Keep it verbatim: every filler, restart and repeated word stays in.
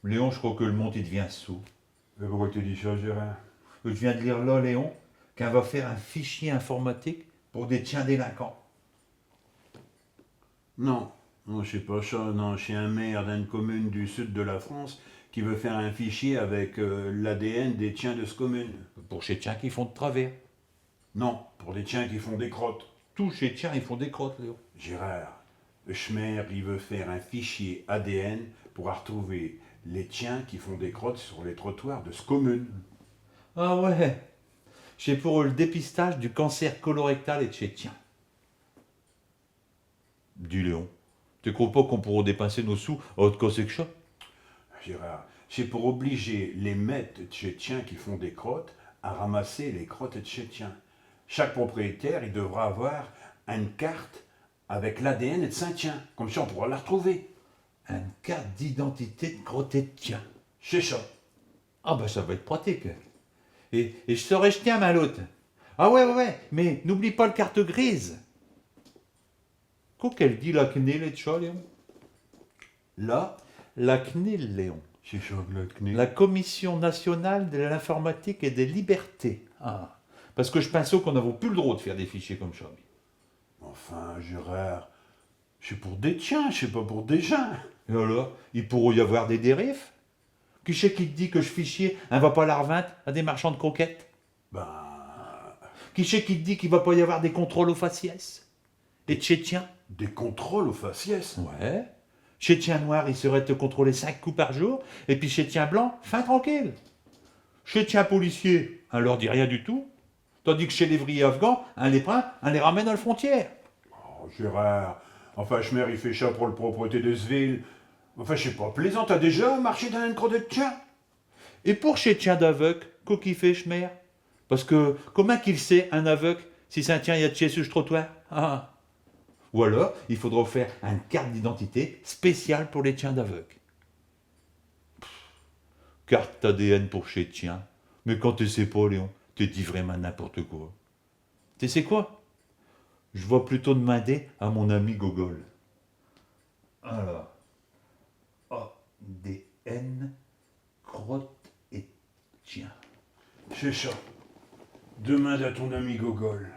Léon, j'cros que l'monde, i devient sot. Mais pourquo qu'te dis cha, Gérard ? J'viens d'lire là, Léon, qu'in va faire un fichier informatique pour des tchiens délinquants. Non, non, ch'est pas cha, non, ch'est un maire d'eune commune du sud de la France qui veut faire un fichier avec, euh, l'A D N des tchiens de s'commune. Pour chés tchiens qui font d'travers. Non, pour des tchiens qui font des crottes. Tous chés tchiens, i font des crottes, Léon. Gérard, ch'maire, i veut faire un fichier A D N pour artrouver les tchiens qui font des crottes sur les trottoirs de s'commune. Ah ouais. Ch'est pour l'dépistage du cancer colorectal ed chés tchiens. Dis, Léon, te cros pas qu'in pourrot dépinser nos sous à aute cosse que cha ? Gérard, ch'est pour obliger les maîtes ed chés tchiens qui font des crottes à ramasser les crottes ed chés tchiens. Chaque propriétaire, i devra avoir eune carte avec l'A D N ed sin tchien. Comme cha, in pourra l'artrouver. Eune carte d'identité d'crotte ed tchien. Ch'est cha. Ah ben, cha va ête pratique. Et, et j'saurai ch'tien, min loute. Ah ouais, ouais, ouais, mais n'oublie pas l'carte grise. Quo qu'elle dit, la CNIL, ed cha, Léon ? La ? La CNIL, Léon. Ch'est cha, la CNIL ? La Commission nationale de l'informatique et des libertés. Ah. Pasque j'pinsos qu'in n'avot pus l'drot d'faire des fichiers comme cha. Enfin, Gérard, ch'est pour des tchiens, ch'est pas pour des gins. Et alors, i pourrot y avoir des dérives ? Qui ch'est qui t'dit que ch'fichier, in va pas l'arvinte à des marchands d'croquettes ? Ben. Qui ch'est qui t'dit qu'i va pas y avoir des contrôles au faciès ? Ed chés tchiens ? Des contrôles au faciès ? Ouais. Chés tchiens noirs, i s'rottent contrôlés chinq coups par jour, et pis chés tchiens blancs, fin tranquilles. Chés tchiens policiers, in leur dit rien du tout. Tandis que chés lévriers afghans, in les prind, in les ramène à l'frontière. Oh, Gérard, enfin, ch'maire, i fait cha pour l'propreté de s'ville. Enfin, ch'est pas plaisant, t'as déjà marché dins eune crotte ed tchien ? Et pour chés tchiens d'aveuc, quo qu'i fait, ch'maire ? Pasque, commint qu'i sait, un aveuc, si sin tchien i a tchié su ch'trottoir ? Ah. Ou alors, i faudra faire eune carte d'identité spéciale pour les tchiens d'aveuc. Pff, carte A D N pour chés tchiens. Mais quand te sais pas, Léon, te dis vraimint n'importe quoi. Te sais quoi ? J'vas putôt d'minder à min ami Gogole. Alors, A D N, crotte ed tchien. Ch'est cha. Deminde à tin ami Gogole.